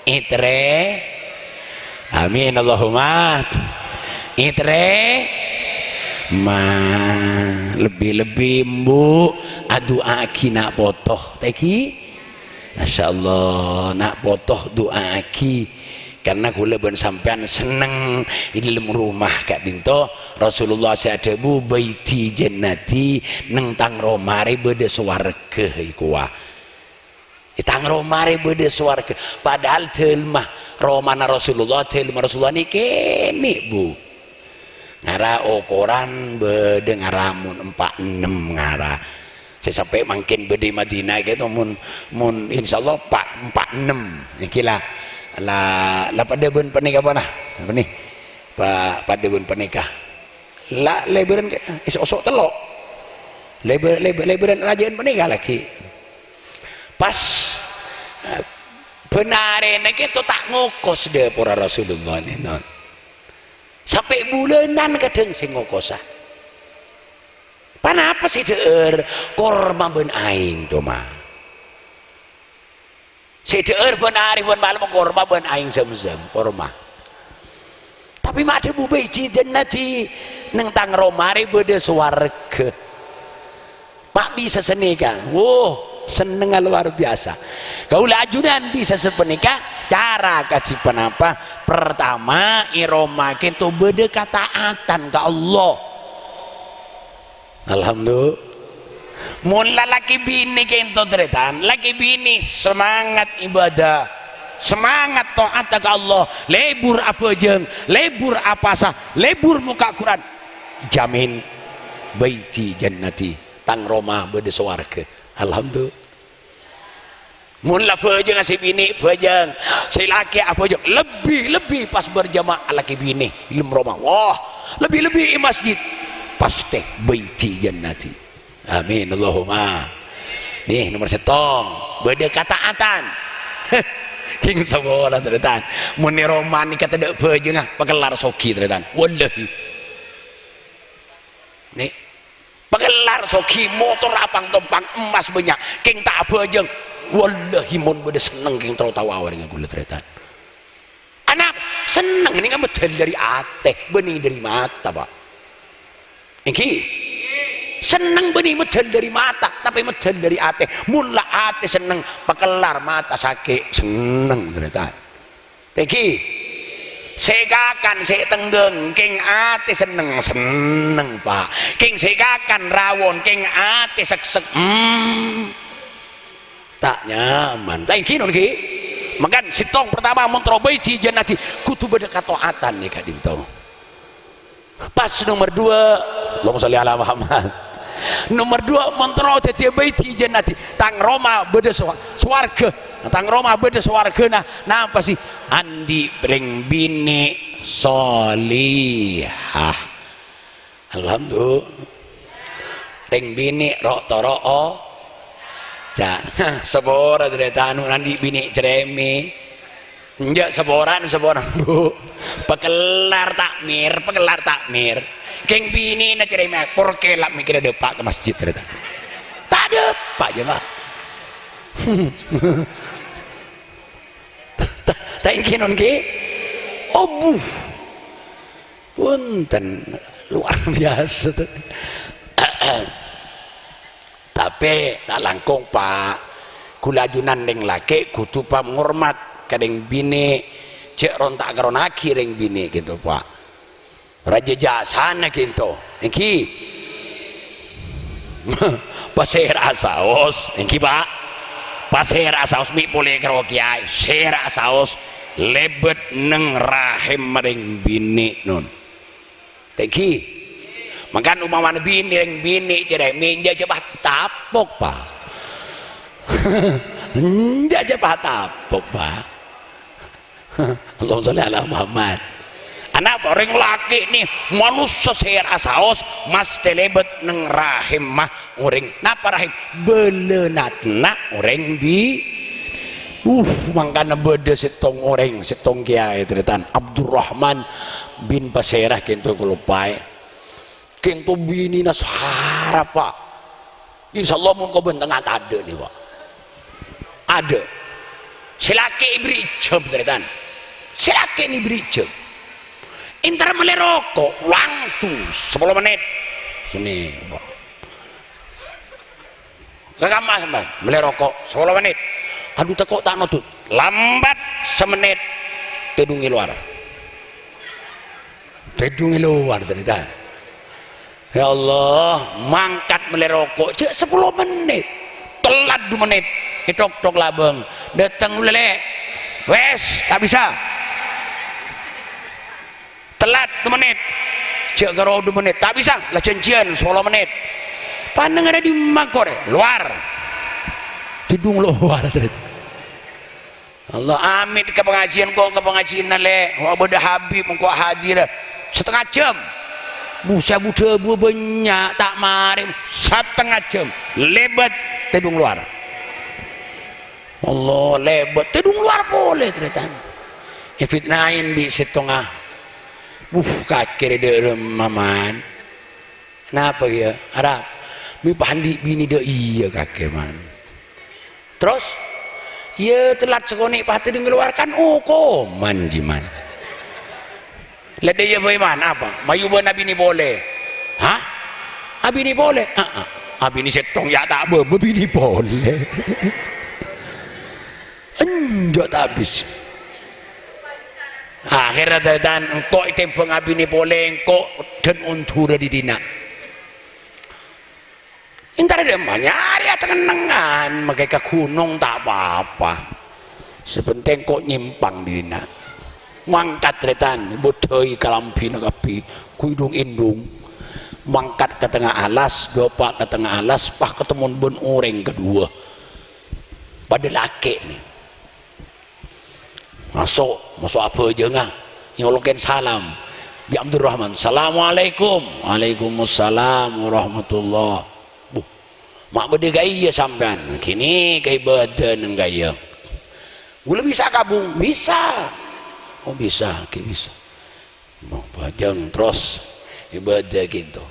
Èterè. Amin, Allahumma. Èterè. Ma, lebbi-lebbi embu' adu'aaghi na' poto. Tèngghi. Masya Allah, na' poto du'aaghi. Karna ghulâ bân sampèyan senneng è dâlem roma ka'dinto. Rasulullah sè adhâbu, "Baiti jannati, neng tang roma rè bâdâ sowarghâ," èkowa. È tang roma rè bâdâ sowarghâ. Padahal dâlemma romana Rasulullah, dâlemma Rasulullah nè' kènè', Bu. Ngara okoran bâdâ ngara mon empa' ennem ngara. Sè sampè' mangkèn bâdâ è Madinah kèto mon, mon insyaallah pa-, empa' ennem. Nèkè la, la, la padâ bân panèka ponapa? Apa nè? Pa-, padâ bân panèka. La, lèbârân kè-, è oso' tello'. Lèbâ-, lèbâ-, lèbârân rajâ'ân panèka laghi. Pas, eh, bân arèna kèto ta' ngokos dâporra Rasulullah nèka. Sampè' bulânan kadhâng sè ngokosa. Ponapa sè dhâ'âr? Korma bân aèng, coma. Sè dhâ'âr bân arè bân malem korma bân aèng Zamzam, korma. Tapè ma' adhâbu, "Baiti jannati, neng tang roma rè bâdâ sowarghâ." Ma' bisa sanèka. Wo, sennengnga lowar biyasa. Kaulâ ajunan bisa sapanèka, cara kajhi ponapa? Pertama, è roma kèto bâdâ kataatan ka Allah. Alhamdulillah. Mon la lakè binè kènto, tarètan, lakè binè semangat ibadah, semangat ta'at ka Allah, lebur abhâjâng, lebur apasa, lebur mokka' Quran, jamin baiti jannati, tang roma bâdâ sowarghâ. Alhamdulillah. Mon la bhâjâng sè binè, bhâjâng. Sè lakè abhâjâng. Lebbi-lebbi pas berjamaah lakè binè è dâlem roma. Wah, lebbi-lebbi è masjid. Pastè baiti jannati. Amin. Allahumma. Nè, nomer sèttong. Bâdâ kataatan. Kèng sapola, tarètan. Mon è roma nèka tadâ' bhâjângnga, pakellar soghi, tarètan. Wallahi. Nè. Pakellar soghi, motor apang-tompang, emmas bânnya', kèng ta' abhâjâng. Wallahi, mon bâdâ senneng, kèng terro tao aorèngnga ghulâ, tarètan. Anapa? Senneng nèka medhâl dâri atè, bânnè dâri mata, Pa'. Èngghi? Senneng bânnè medhâl dâri mata, tapè medhâl dâri atè. Mon la atè senneng, pakellar mata sakè' senneng, tarètan. Èngghi, sè kakan, sè tenggheng, kèng atè senneng, senneng, Pa'. Kèng sè kakan rawon, kèng atè seksek, hmm, ta' nyaman. Ta' èngghi, non, ghi? Mangkana, sèttong pertama, mon terro baiti jannati, kodhu bâdâ kataatan nèka ka'dinto. Pas nomer duwâ', Allahumma sholli ala Muhammad. Nomer duwâ', mon terro dhâddhiyâ baiti jannati, tang roma bâdâ sowa-, sowarghâ. Tang roma bâdâ sowarghâna. Napa sè? Andi' rèng binè' sholihah. Alhamdulillah. Rèng binè' ro'-toro', o. Ca-, saporana, tarètan, andi' binè' cerèmè. Enjâ', saporana, saporana, Bu. Pakellar takmir, pakellar takmir. Kèng binèna cerèmè, porkè la mèkkèrè dâpa' ka masjid, tarètan. Ta' dâpa', jâ, Pa'. Ta-, ta' èngghi, non, ghi? Obu. Punten, luar biasa, tuh. Tapè ta' langkong, Pa'. Ghulâ ajunan rèng lakè' kodhu pangormat ka rèng binè', jhâ' ronta'-karona'aghi rèng binè' ghânto, Pa'. Rajâ jhâsana ghânto, èngghi. Pasèra'a saos, èngghi, Pa'. Pasèra'a saos mè' polè karo kèyaè, sèra'a saos lèbât neng rahimma rèng binè', non. Tèngghi. Mangkana ompamana binè', rèng binè' cèrèmè, enjâ' jhâ' pas tapok, Pa'. Enjâ' jhâ' pas tapok, Pa'. Allahumma sholli ala Muhammad. Ana' orèng lakè' nè manossa sèra'a saos, mastè lèbât neng rahimma orèng. Napa rahim? Bâlâna tenna' orèng bi-, uh, mangkana bâdâ sèttong orèng, sèttong kèyaè, tarètan, Abdurrahman bin Pasèra, ghânto kaloppaè. Ghânto binèna sara, Pa'. Insyaallah mon kobân tengnga tadâ' nè, Pa'. Adâ'. Sè lakè' èbèrri' jhâm, tarètan. Sè lakè' nè èbèrri' jhâm. Èntar mellè roko', langsung sapolo mennit. Sènè, Pa'. Ka kamma sampèyan, mellè roko', sapolo mennit. Adu, tako' ta' nodut. Lambat samennit, tèdung è lowar. Tèdung è lowar, tarètan. Ya Allah, mangkat mellè roko', jhâ' sapolo mennit. Tellat du mennit, ètok-tok labâng. Dâteng ghulâ, Lè'. Wes, ta' bisa. Tellat du mennit. Jhâ' karo du mennit. Ta' bisa, la jhânjhiyân sapolo mennit. Panèngnga dimma korè? Lowar. Tèdung lowar, tarètan. Allah, amit ka pangajiân, ko' ka pangajiânna, Lè'. Wa bâdâ Habib, engko' hadir. Satengnga jhâm. Bu, sè abu-dhâbu bânnya', ta' marè. Satengnga jhâm. Lèbât, tèdung lowar. Allah, lèbât. Tèdung lowar polè, tarètan. Èfitnaè bi' sèttongnga. Bu, kakè rè dâ' remma, Man. Napa, iyâ? Arapa? Mè' pas andi' binè dâ' iyâ kakè, Man. Terros? Iyâ, tellat sakonè' pas tèdung è lowar kan okoman, jhi, Man. La dâ' iyâ bhâi, Man, apa? Mayu bân abinè polè. Hah? Abinè polè? Aa. Abinè sèttong yâ ta' bâbâ binè polè. Enjâ' ta' abis. Akhèrra tarètan engko' ètèmbhâng abinè polè, engko' dân ondhurâ didina. Èntar dâ' emma nyarè atennengngan, makè ka ghunong ta' pa-apa. Sè pentèng engko' nyèmpang didina. Mangkat tarètan, bâdâi kalambhina kabbhi, ghu èndhung-èndhung. Mangkat ka tengnga alas, dâpa' ka tengnga alas, pas katemmon bân orèng kaduwâ. Padâ lakè' nè. Maso', maso' abhâjângnga, nyolokèn salam. Bi' Abdurrahman, "Assalamualaikum." "Waalaikumsalam warahmatullah." "Bu, ma' bâdâ ka'iyâ sampèyan?" "Ghini, ka ibâdâ neng ka'iyâ." "Ghulâ bisa kabung?" "Bisa." "Oh, bisa, ghi' bisa." Mau bhâjâng terros ibâdâ ghânto.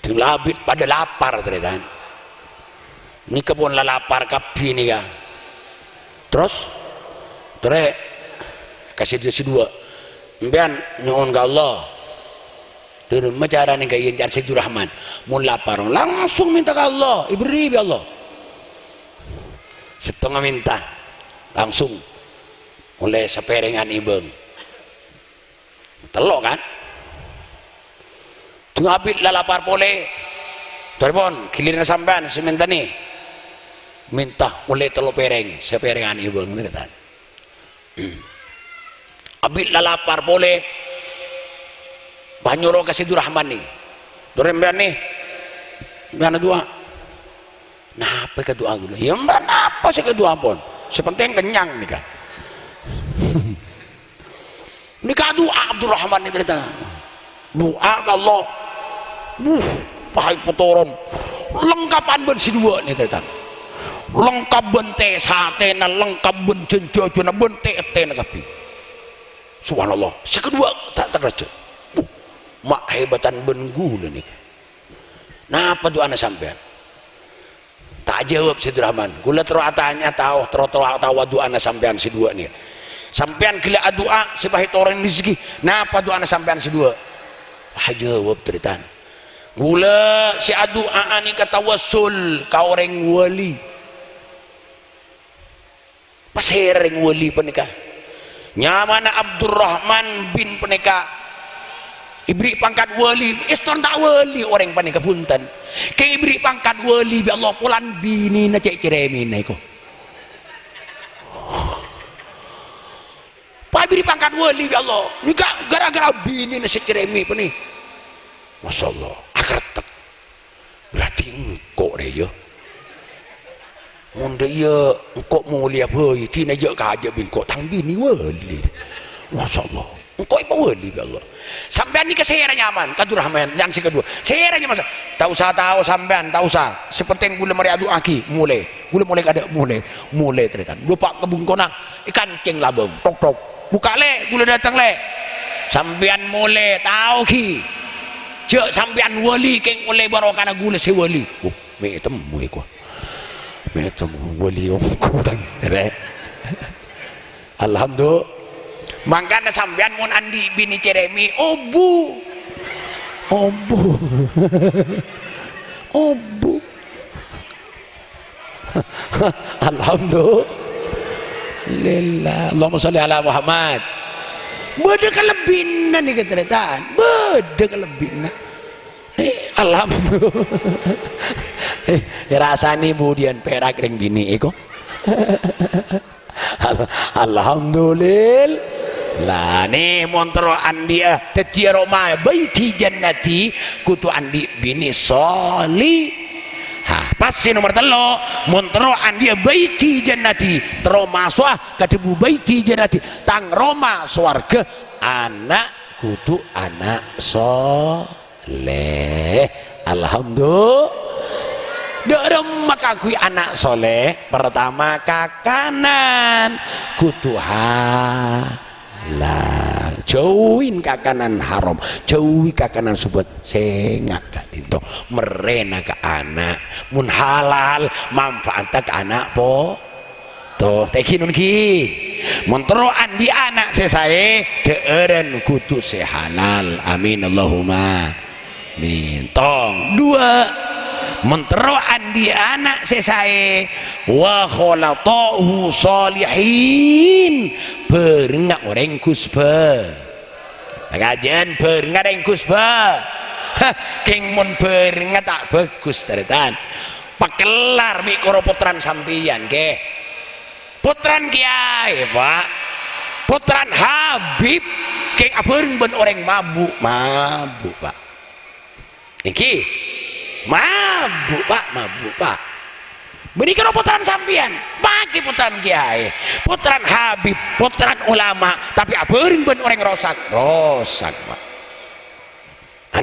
Ding la abit padâ lapar, tarètan. Nèka pon la lapar kabbhi nèka. Terros, torè ka sè duwâ'. Sampèyan nyo'on ka Allah. Dâ' remma carana ka'iyâ èntar Sayyidurrahman. Mon lapar, langsung mènta ka Allah, èberri' bi' Allah. Sèttongnga mènta, langsung ollè sapèrèngan èbâng. Tello', kan? Ding abit la lapar polè. Torè pon, ghiliranna sampèyan sè mènta nè. Mènta ollè tello' pèrèng, sapèrèngan èbâng, tarètan. Abit la lapar polè. Pas nyoro ka Sayyidurrahman nè. Torè sampèyan nè. Sampèyan adu'a. Napa èkadu'a ghulâ? Yâ, mbâ napa sè èkadu'a pon. Sè pentèng kennyang nèka. Nèka du'a Abdurrahman nèka, tarètan. Du'a ka Allah. Wuh, pas èpatoron. Lengkapan bân sè duwâ' nèka, tarètan. Lengkap bân tè-, satèna, lengkap bân jân-jhâjhâna, bân tè-, ètèna kabbhi. Subhanallah. Sè kaduwâ' ta', ta' karaja. Wuh, ma' hèbatan bân ghulâ nèka. Napa du'ana sampèyan? Ta' ajâwâb Sayyidurrahman. Ghulâ terro atanya tao, terro, terro ataowa du'ana sampèyan sè duwâ' nèka. Sampèyan ghellâ' adu'a sè pas ètoron rejhekkè. Napa du'ana sampèyan sè duwâ'? Ajâwâb, tarètan. Ghulâ sè adu'a'a nèka tawassul ka orèng wali. Pasèra orèng wali panèka? Nyamana Abdurrahman bin panèka èbèrri' pangkat wali, èston ta' wali orèng panèka, bhunten. Kèng èbèrri' pangkat wali bi' Allah, polana binèna cè' cerèmèna èko. Pas èbèrri' pangkat wali bi' Allah, nèka ghârâ-ghârâ binèna sè cerèmè panè. Masya Allah, akretek. Berarti engko' rè, yâ. Mon dâ' iyâ engko' molèya bhâi, dinah jâ' kajâ' bi' engko', tang binè wali. Masya Allah. Engko' èpawali bi' Allah. Sampèyan nèka sèra nyaman, Abdurrahman, yang sè kedua. Sèra nyaman. Ta' osa tao sampèyan, ta' osa. Sè pentèng ghulâ marè adu'aaghi, molè. Ghulâ molè kadâ', molè. Molè, tarètan. Dâpa' ka bengkona, èkancèng labâng. Tok, tok. Bukka', Lè', ghulâ dâteng, Lè'. Sampèyan molè, taoaghi. Jâ' sampèyan wali, kèng ollè barokana ghulâ sè wali. Oh, mè' ètemmo èko. Mè' ètemmo wali ongghu, tang, rè. Alhamdulillah. Mangkana sampèyan mon andi' binè cerèmè, obu. Obu. Obu. Alhamdulillah. Allahumma sholli ala Muhammad. Bâdâ kalebbiyânna nèka, tarètan. Bâdâ kalebbiyânna. Eh, alhamdulillah. Eh, èrasanè budiyân pèrak rèng binè' èko. Al-, alhamdulillah. Lah, nè, mon terro andi'â dhâddhiyâ roma baiti jannati, kodhu andi' binè solihah. Pas sè nomer tello', mon terro andi'â baiti jannati, terro maso'a ka dhâbu baiti jannati, tang roma sowarghâ, ana' kodhu ana' so-, Lè, alhamdulillah. Dâ' remma kaangghuy ana' soleh, pertama kakanan kodhu halal. Jhâuwi kakanan haram, jhâuwi kakanan subhat, sènga' ka'dinto. Marèna ka ana', mon halal, manfaatta ka ana' po-, To, ta' èngghi, non èngghi. Mon terro andi' ana' sè saè, dhâ'ârân kodhu sè halal. Amin, Allahumma amin. Tong. Dua, mon terro andi' ana' sè saè, wa khalatahu sholihin, bhârengnga orèng ghus bhâ-, Kajhâ'ân bhârengnga rèng ghus bhâ-, Hah, kèng mon bhârengnga ta' bhâghus, tarètan. Pakellar mè' koro pottrana sampèyan, ghi. Pottrana kèyaè, Pa'. Pottrana Habib, kèng abhâreng bân orèng mabu', mabu', Pa'. Èngghi. Mabu', Pa', mabu', Pa'. Bânnè karo pottrana sampèyan, makè pottrana kèyaè, pottrana habib, pottrana ulama, tapè abhâreng bân orèng rosak, rosak, Pa'.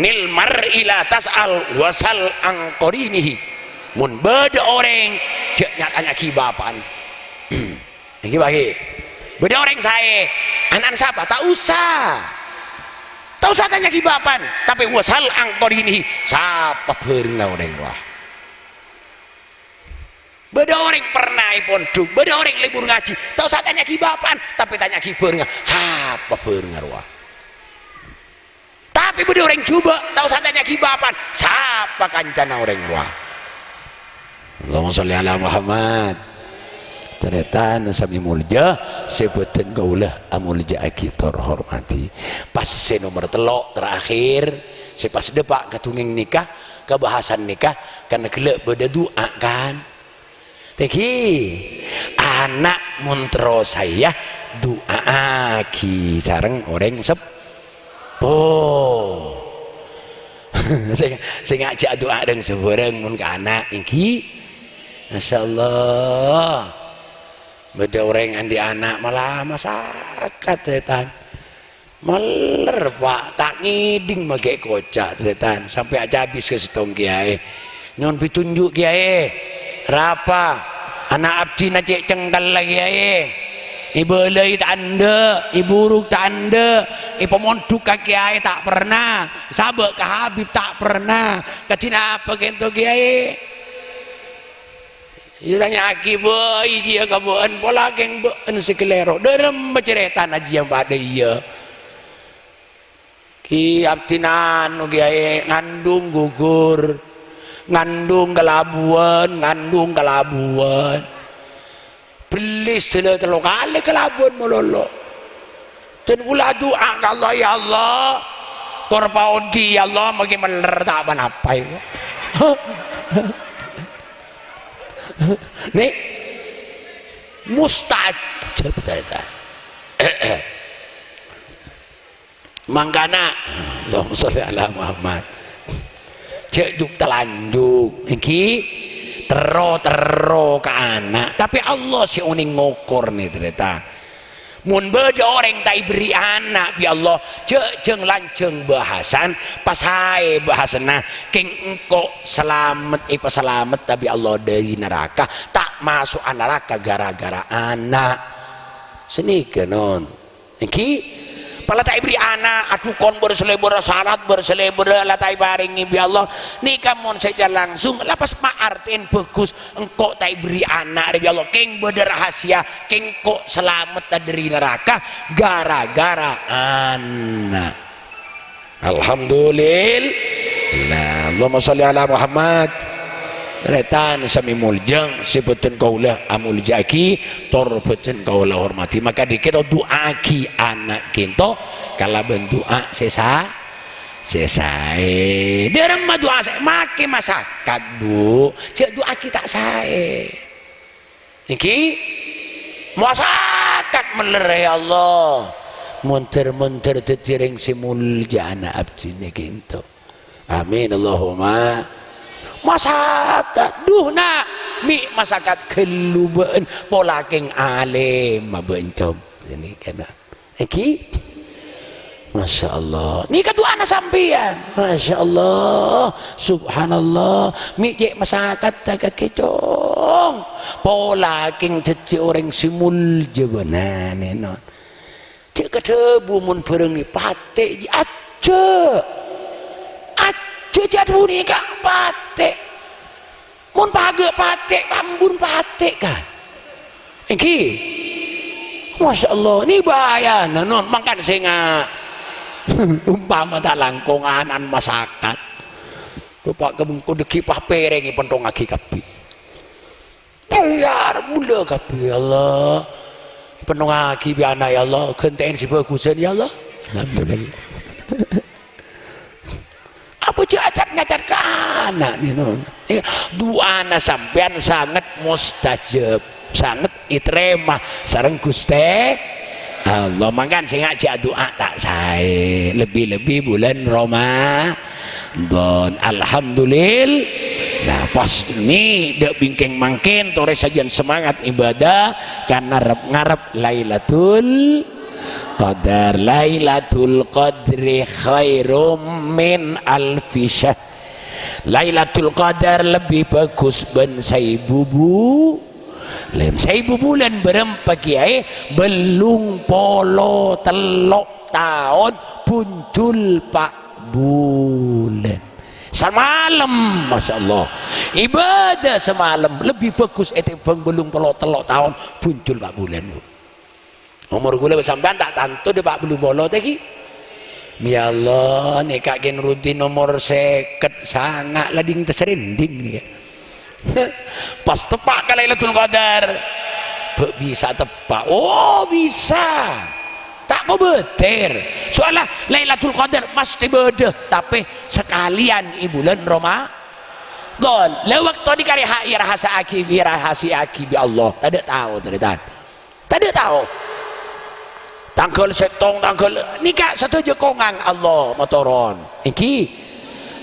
Anil mar'i la tas'al wasal an qarinihi. Mon bâdâ orèng, jhâ' nya-tanya'aghi bapa'na. Èngghi, Pa', ghi. Bâdâ orèng saè, ana'na sapa? Ta' osa. Ta' osa tanya'aghi bapa'na, tapè wasal an qarinihi, sapa bhârengnga orèng rowa. Bâdâ orèng pernah è pondhuk, bâdâ orèng lebur ngajhi, ta' osa tanya'aghi bapa'na, tapè tanya'aghi bhârengnga, sapa bhârengnga rowa. Tapè bâdâ orèng jhubâ', ta' osa tanya'aghi bapa'na, sapa kancana orèng rowa. Allahumma sholli ala Muhammad. Tarètan samè molja, sè bhâdhân kaulâ amolja'aghi tor hormadhi. Pas sè nomer tello', terakhir, sè pas dâpa' ka dungèng nèka, ka bahasan nèka, kan ghellâ' bâdâ du'a, kan? Tèngghi, ana' mon terro saè, du'a'aghi sareng orèng sep-, po. Sè, sè ngajhâk du'a rèng sabhârâng mon ka ana', èngghi. Masyaallah. Bâdâ orèng andi' ana' mala masakat, tarètan. Mallèr, Pa', ta' ngèdhing maghi' koca', tarètan. Sampè' acabis ka sèttong kèyaè. Nyo'on petunjuk, Kèyaè. Rapa? Ana' abdhina cè' cengkella, Kèyaè. Èbâlâi ta' endâ', èburuk ta' endâ', èpamondhuk ka kèyaè ta' pernah, sabâ' ka Habib ta' pernah. Kadhi napa ghânto, Kèyaè? Iyâ, tanya'aghi bhâi jiyâ ka bâ'na, pola kèng bâ'na sè kalèro. Dâremma carètana jiyâ padâ iyâ. Ki abdhina anu, Kyaè, ngandung gugur, ngandung kalabhuwân, ngandung kalabhuwân. Bellis dâlâ tello kalè kalabhuwân malolo. Dan kaulâ adu'a ka Allah, "Ya Allah, kor paodi, ya Allah, maghi mèller ta' pa-napa, ya." Nè, mustajab, tarètan. Mangkana, Allahumma sholli ala Muhammad. Jhâ' juk talanjhuk, èngghi terro-terro ka ana'. Tapè Allah sè onèng ngokor nè, tarètan. Mon bâdâ orèng ta' èberri' ana' bi' Allah, jhâ' jhâng-lanjhâng bhâhasana, pasaè bhâhasana, kèng engko' salamet, èpasalamet bi' Allah dâri naraka, ta' maso'a naraka ghârâ-ghârâ ana'. Sanèka, non. Èngghi, pala ta' èberri' ana', adhukon bâr-salèbâr, salat bâr-salèbâr, la ta' èparèngè bi' Allah. Nèka mon secara langsung, la pas ma' artèna bhâghus, engko' ta' èberri' ana' rè bi' Allah. Kèng bâdâ rahasia, kèng engko' salamet dâri naraka, ghârâ-ghârâ ana'. Alhamdulillah. Allahumma sholli ala Muhammad. Tarètan sami moljâ, sè bhâdhân kaulâ amoljâ'aghi, tor bhâdhân kaulâ hormadhi. Maka dhika to du'aaghi ana' ghânto kalabân du'a sè sa-, sè saè. Dâremma du'a saè, makè masakat, Bu. Jhâ' du'aaghi ta' saè. Èngghi, masakat mèller, ya Allah. Mondhâr-mondhâr dhâddhi rèng sè moljâ ana' abdhina ghânto. Amin, Allahumma. Masakat, duh, na', mè' masakat ghâllu bâ'na, pola kèng alèm bâ'na, Com. Ini kena. Èngghi? Masya Allah. Nèka du'ana sampèyan. Masya Allah. Subhanallah. Mè' cè' masakatta kakè, Cong. Pola kèng dhâddhi orèng sè moljâ bâ'na, non. Cè' kadhâbu mon bârâng èpatè', jhâ'. Ajjhâ'. Ajjhâ' jhâ' dhâbu nèka patè'. Mon paghâ' patè', pambun patè', kan? Èngghi? Masya Allah, nè bhâjâna, non, mangkana sènga'. Umpama ta' langkong ana'na masakat. Bapa' ka bengko dhâggi' pa pèrèng èpèntongngaghi kabbhi. Biyar, bulâ kabbhi, ya Allah. Èpèntongngaghi bi' ana', ya Allah. Ghântè'è sè bhâghusân, ya Allah. Alhamdulillah. Apa jhâ' acat-ngacat ka ana', nè, non? Eh, du'ana sampèyan sanget mustajab, sanget ètarèma sareng Ghustè Allah. Mangkana sènga' jhâ' du'a ta' saè, lebbi-lebbi bulân Roma-, don. Alhamdulillah. Nah, pas nè, dâ' bingkèng mangkèn, torè sajân semangat ibadah, karena rep-ngarep Lailatul Qadar. Lailatul Qadri khairum min alfi syahr. Lailatul Qadar lebbi bhâghus bân saèbu bu-, lân. Saèbu bulân bârâmpa kèyaè? Bâllung polo tello' taon bhunjul pa' bulân. Samalem, masya Allah. Ibadah samalem lebbi bhâghus ètèmbhâng bâllung polo tello' taon bhunjul pa' bulân, Bu. Omor kaulâ bân sampèyan ta' tanto dâ' pa' bâllung polo tè, ghi. Ya Allah, nèka kèng rutin omor sèket sanga' la dhing tasarènding nèka. Pas teppa' ka Lailatul Qadar. Bâ' bisa teppa'? Oh, bisa. Ta' kobâtèr. Soalla Lailatul Qadar mastè bâdâ, tapè sakalèyan è bulân Roma-, don. La, bâkto nèka rèha-, èrahasa'aghi, èrahasiyaaghi bi' Allah. Tadâ' tao, tarètan. Tadâ' tao. Tangghâl sèttong, tangghâl nèka sadhâjâ kongang Allah matoron. Èngghi.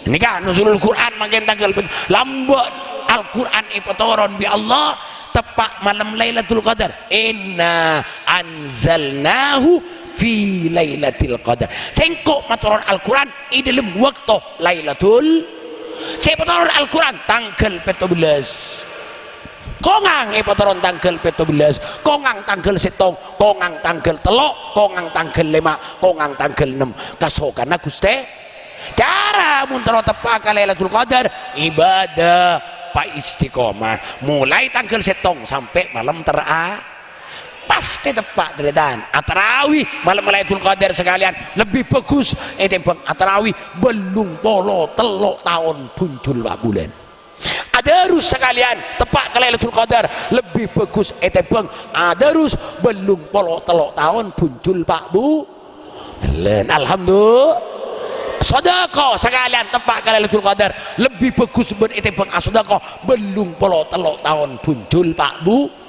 Nèka Nuzulul Qur'an mangkèn tangghâl pèt-, lambâ' Al-Qur'an èpatoron bi' Allah teppa' malem Lailatul Qadar. "Inna anzalnahu fi lailatil qadar." Sèngko' matoron Al-Qur'an è dâlem bâkto Lailatul, sè èpatoron Al-Qur'an tangghâl pètto bellâs. Kongang èpatoron tangghâl pètto bellâs, kongang tangghâl sèttong, kongang tangghâl tello', kongang tangghâl lèma', kongang tangghâl ennem. Kasokanna Ghustè. Cara mon terro teppa' ka Lailatul Qadar, ibadah pa-, istiqomah. Mulai tangghâl sèttong sampè' malem ter-, a-, Pas èteppa', tarètan. Atarawi malem Lailatul Qadar sakalèyan lebbi bhâghus ètèmbhâng atarawi bâllung polo tello' taon bhunjul pa' bulân. Adarus sakalèyan teppa' ka Lailatul Qadar lebbi bhâghus ètèmbhâng adarus bâllung polo tello' taon bhunjul pa' bu-, bulân. Alhamdulillah. Sadâkah sakalèyan teppa' ka Lailatul Qadar lebbi bhâghus bân ètèmbhâng asodâkah bâllung polo tello' taon bhunjul pa' bu-,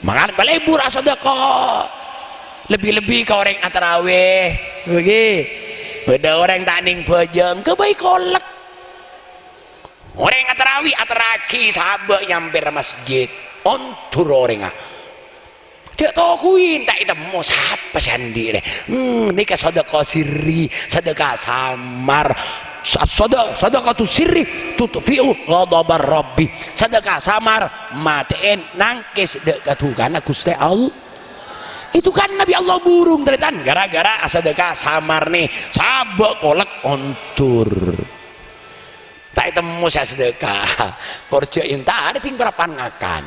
Mangkana palebur asodâkah. Lebbi-lebbi ka orèng atarawi. Bâgi. Bâdâ orèng ta' nèng bhâjâng, kabây kolek. Orèng atarawi, atarraghi sabâ' nyamper masjid. Ondur orèngnga. Dâ' tokowin ta' ètemmo sapa sè andi' rè. Hmm, nèka sadâkah sirri, sadâkah samar. Sa-, sada-, sadaqatu sirri tutfi'u ghadabar rabbi. Sadâkah samar matè'è nangkès dâ' kadukana Ghustè Allah. Itu kan Nabi Allah burung, tarètan, gara-gara asadâkah samar nè, sabâ' kolek ondur. Ta' ètemmo sè asadâkah. Korja entar ding parappa'na ngakan.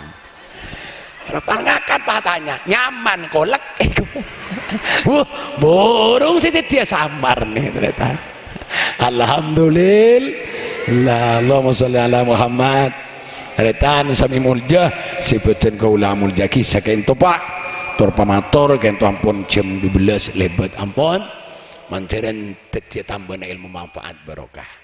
Parappa'na ngakan patanya, nyaman kolek. Wuh, burung sè dhâddhiyâ samar nè, tarètan. Alhamdulillah. Allahumma sholli ala Muhammad. Tarètan sami molja, sè bhâdhân kaulâ molja'aghi sakènto, Pa'. Tor pamator, kènto ampon jam dua belas lèbât ampon. Mandhârân dhâddhiyâ tambâna èlmo manfaat barokah.